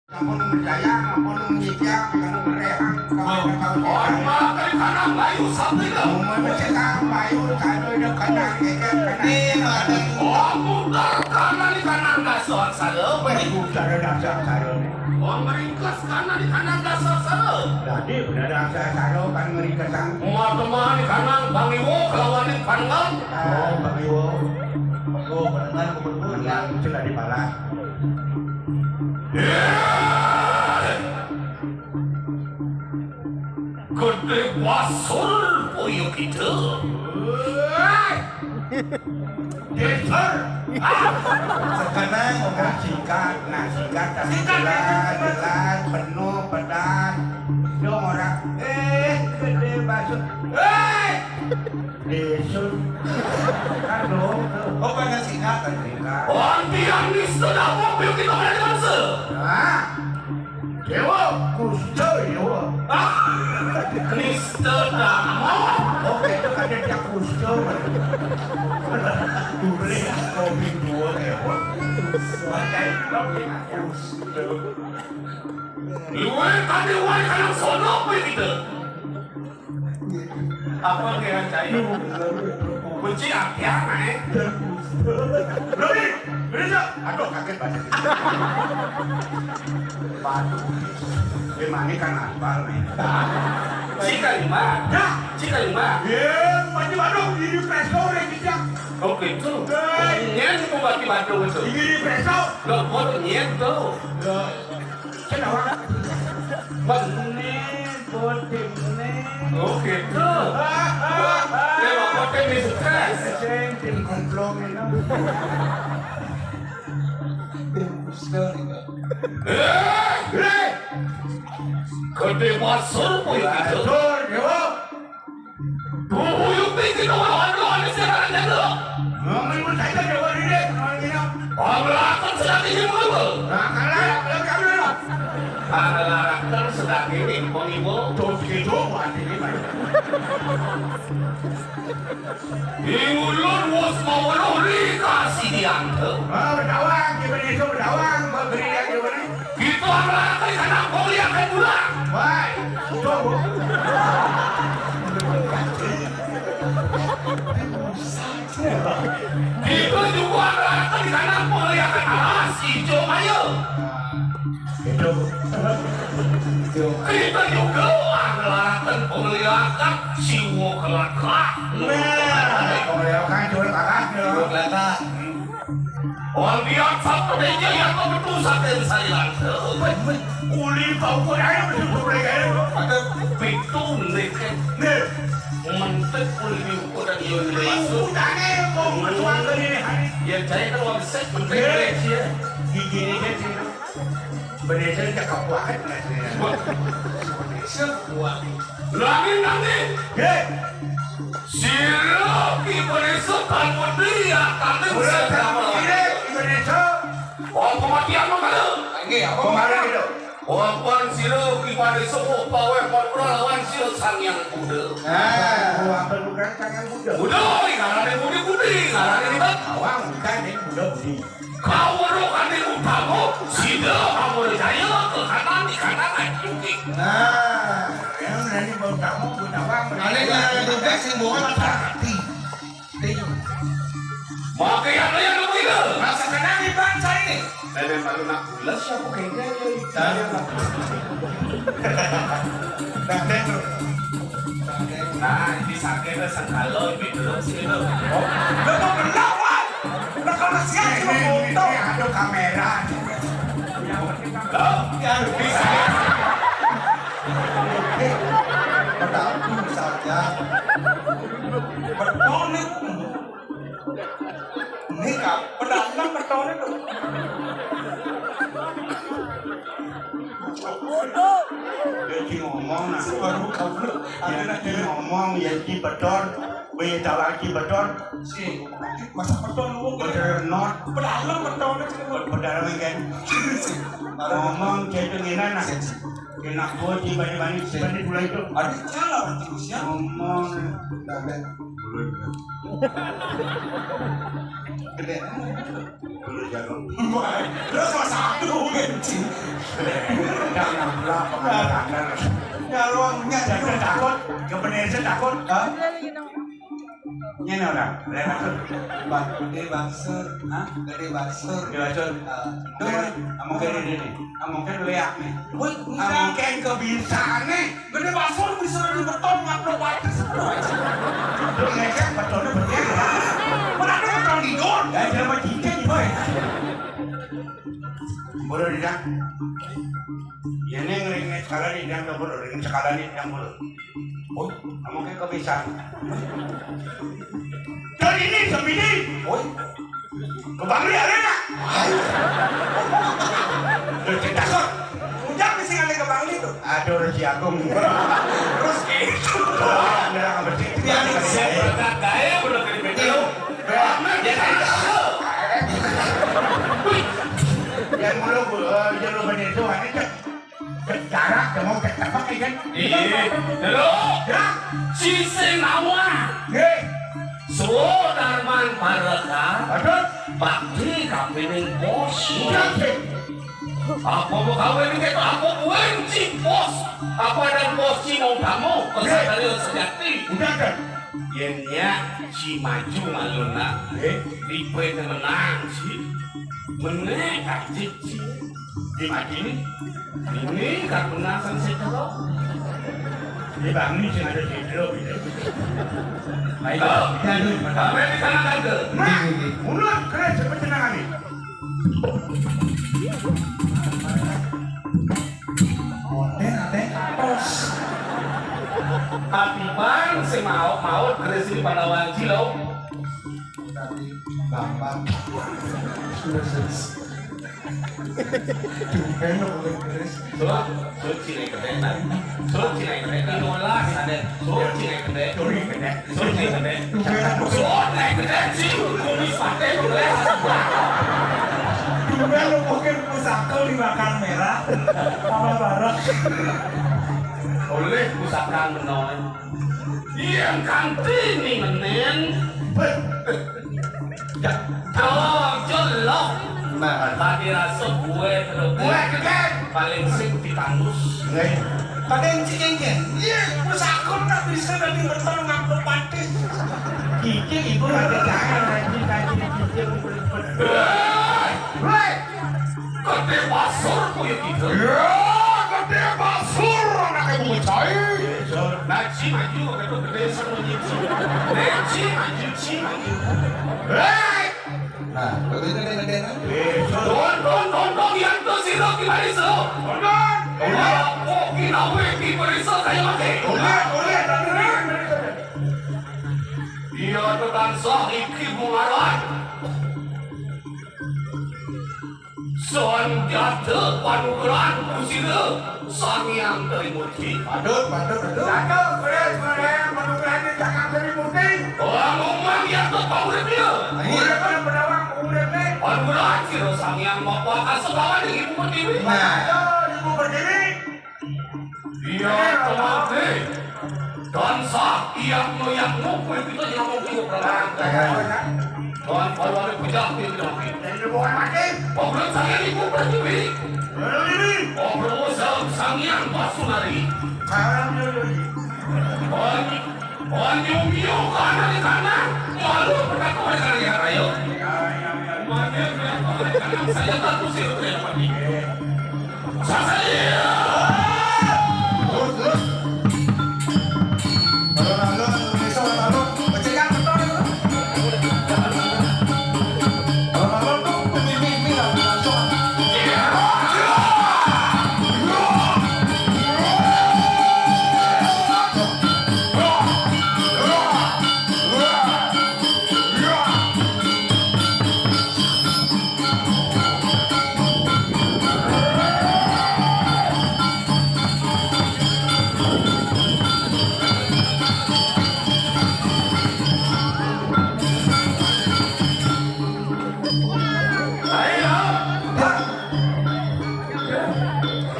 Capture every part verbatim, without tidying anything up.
Amun percaya, amun nyicang, amun merehang, kawan tahu. Oh, makan kanang bayu sapi dah. Amun mencekam bayu, kado ida kanang, geger kanang. Ini makan. Oh, mutar kanang di kanang dasar saya. Mutar dasar saya. Oh, meringkas kanang di kanang dasar saya. Jadi, benar dasar saya kan meringkas. Teman-teman di kanang, Bang Iwo, kelawan di kanang. Oh, Bang Iwo. Bang Iwo, benar, benar. Yang sudah dibalas. Gedé basur puyu kita. Dasar. Sekarang orang singkat, nah singkat tapi jelas, jelas, penuh, pedas. Dong orang, eh, gedé basur. Eh! Desun. Aduh. Oh, banyak singkatan, singkat. Antian nista dapur piu kita berani bangsa. Hah? Dewa, kusta, dewa. Ah, nista dapur. Oke, itu kan dia kusta. Boleh kopi dua, dewa. Sebagai kopi, ya. Luar kan dewa, kan sono, piu kita. Apa kira cai? Kunci apian, eh? Beri, beri, Cak. Aduh, kaget banget. Waduh. Gimana kan apal, nih? Cika lima. Dah. Cika lima. Ya, maju, aduh, ini presto, nih, Cak. Oh, gitu. Hei. Nyen, aku bagi batu itu. Ini presto. Loh, kok nyen tuh? Loh. Kenapa? Benih, putih benih. Oh, gitu. Wah, dia mau pakai di stres. Sing, tim kumplung ini. Tim kusel ini. Eh, eh. Gedé basur, puyu kita. Basur, dewa. Buyung tinggi dua, aduh, ada siaran jaga. Ngomong saja dewa diri, ngomong gini. Panglakan sedang ini mengapa? Nah, kalah, kalah, kalah. Panglakan sedang ini mengapa? Tuh, gitu, buat ini, Pak. Di ulun wus maweruh di kasidian tu. Ah, bedawang, gimana itu bedawang, bergerilya gimana? Kita akan anak kuliah ke pulang. Baik, coba. Kita juga akan anak kuliah ke alas hijau aja. Itu. Itu. Kita juga akan akan siwo kelakah. Nah, kalau kan cuma kakak, ya. Siwo kelakah. Wong biasa pedenya yang kebetulan sakit saya langsung. Kulit bau kok ada betul-betul mereka ya. Ada pintu nih. Nih. Mentek kulit bau kok ada di luar. Utangnya mau berjuang ke diri hari. Ya, saya kan wong set mentek ya. Gigi ini kan sih. Bener cakep banget, Mas. Sebuah. Langit, langit. Hei. Sira ki Indonesia kan putih ya, tapi udah sama kiri Indonesia. Oh, kematian mah kada. Nggih, apa kemarin itu? Wapan sira ki Indonesia, oh, paweh pura lawan sira Sang Hyang Buddha. Ah, wapan bukan Sang Hyang Buddha. Buddha, oi, ngarane budi-budi, ngarane ribet. Awang, bukan, ini Buddha budi. Kawruh ane utama, sida amrajaya kekanan di kanan aji. Nah, yang berani bau tamu, bau tawang, ane ngarang tugas sing bawa mata hati. Maka yang lain lu kira. Rasa kenal di bangsa ini. Bebe baru nak pulas siapa kayaknya dia. Nah, ini sakit lah, sangkalo, ini belum sih, belum. Oh, belum, belum, Wan. Lah, kalau siap, ini, ini, foto. Ini ada kamera. Loh, ya, bisa. Betul saja. Betul nih. Ini kak, pedang kan betul itu. Jadi ngomong, nah, baru kabur. Ada nanti ngomong, ya, di betul. Wih, tahu lagi betul. Si, masa betul lu? Betul not. Pedang betul itu. Pedang kan. Ngomong, jadi ngene, nah. Kena boti bani-bani, bani pula itu. Ada salah orang terus ya. Ngomong. Gedé. Terus ya, Bang. Terus Mas Abdul, anjing. Jangan berapa, ya, ruangnya jadi takut. Kebenaran takut. Hah? Ini orang. Ba-, Gedé Basur. Hah? Gedé Basur. Gedé Basur. Ah, mungkin, mungkin ini nih. Ah, mungkin lihat nih. Wih, ah, mungkin kebiasaannya. Gedé Basur bisa di beton, nggak perlu wates, perlu wates. Lu ngecek betonnya betul. Mana ada beton tidur? Ya, dia mah cicing, boy. Bodoh di dah. Ya, ini ngering sekali nih, yang bodoh, ngering sekali nih, yang bodoh. Oh, kamu kayak kebiasaan. Dan ini sembidi. Oh, ke Bangli ada nggak? Ayo. Lu cerita, Sor. Ujang mesti ngalih ke Bangli tuh. Aduh, Resi Agung. Terus itu. Ada nggak bersih? Yang saya berangkat gaya, bener kali begitu. Iya. Ya, kan? Yang dulu, eh, yang dulu bener itu, kan, itu. Cara, kamu cek apa, kan? Iya. Dulu. Ya. Cising awak. Nggih. Suwo Darman Bareka. Aduh. Bakti kapining bos. Udah, sih. Apa mau kawin iki, apa kuwi ci bos? Apa dan bos ci mau kamu? Pesan dari sejati. Udah, kan? Yen ya ci maju maluna. Eh, ripe menang ci. Meneh kajik ci. Di mati ini. Ini tak menang sang sekalo. Di bangun sing ada di dulu gitu. Baik. Oh, jadi, kami di sana tante. Nah, mulai keras seperti nang ini. Model ate katos. Atiban sing maut-maut keris di Pandawan Cilok. Tapi bapak sudah selesai. Tumben lo boleh keris. Suci nih keren. Suci nih keren. Inolah sadar. Suci nih keren. Curi keren. Suci nih keren. Tumben lo. Suci nih keren. Kumis pakai boleh. Tumben lo mungkin pusaka dimakan merah. Apa bareng? Oleh pusaka menolak. Yang kanti nih ngenen. Kalau jelok. Nah, tadi rasa gue terus. Gue keren. Paling sing ditandus. Nggih. Pada yang cikin kan? Iya, pusaka tak bisa dari betul nganggo patis. Cikin ibu ada jangan lagi tadi cikin. Hei, hei. Gedé Basur kuwi gitu. Ya, Gedé Basur anake Bung Cai. Nah, ci maju, gedé, gedé sembunyi, ci. Nah, ci maju, ci maju. Hei! Nah, gedé, gedé, gedé, nah. Don, don, don, don, yang tuh sira ki Marisa. Don. Apa ki nawe ki Marisa kaya mati? Don, don, don. Iya, tekan sah iki bungaran. Sanjata panugrahan kusira Sang Hyang Trimurti. Patut, patut, patut. Patut, beres, beres, panugrahan Sang Hyang Trimurti. Orang ngomong yang tak tahu dia. Ayo. Udah pada pedawang, udah, Nek. Panugrahan sira Sang Hyang Bapa Kasebawan Ibu Pertiwi. Nah. Ayo, Ibu Pertiwi. Iya, kemati. Tansah iyakno-iyakno kowe kita nyamuk iku perang. Jangan. Jangan kalau ada pejah dia tidak mati. Jadi bukan mati. Pemberontakan ibu pertiwi. Pertiwi. Pemberontakan Sang Hyang Basunari. Sekarang dia lagi. Banyu, banyu miu kanan di kanan. Malu berkata oleh kanan ya, ayo. Ya, ya, ya. Mana yang berapa kanan saya tak kusir tidak mati.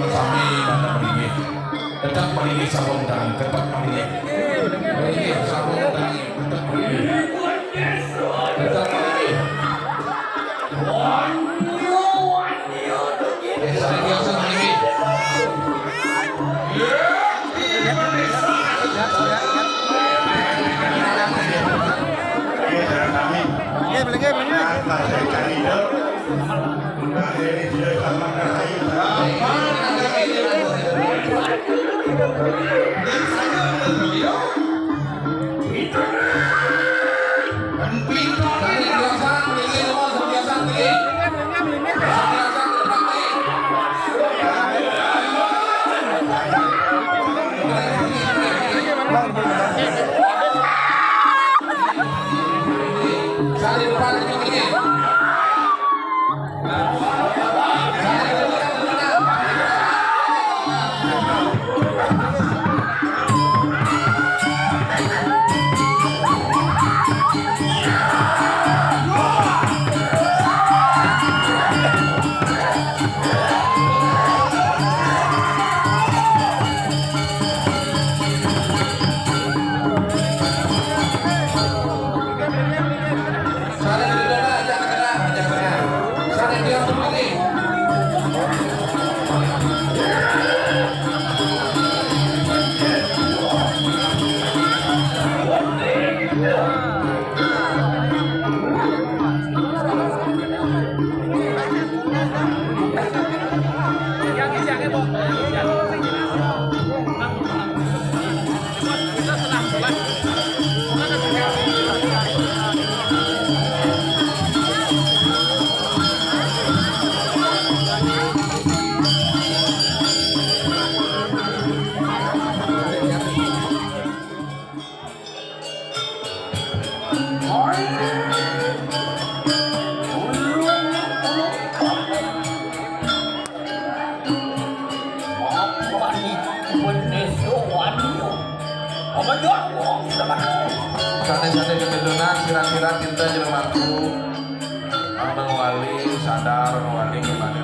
Sami mantap mriki. Tetap mriki sabung tangan, tetap mriki. Mriki sabung tangan, tetap mriki. Tetap mriki. Sanés-sanés keturunan, sira-sira cinta jelemaku. Anu wali sadar, anu wali gimana?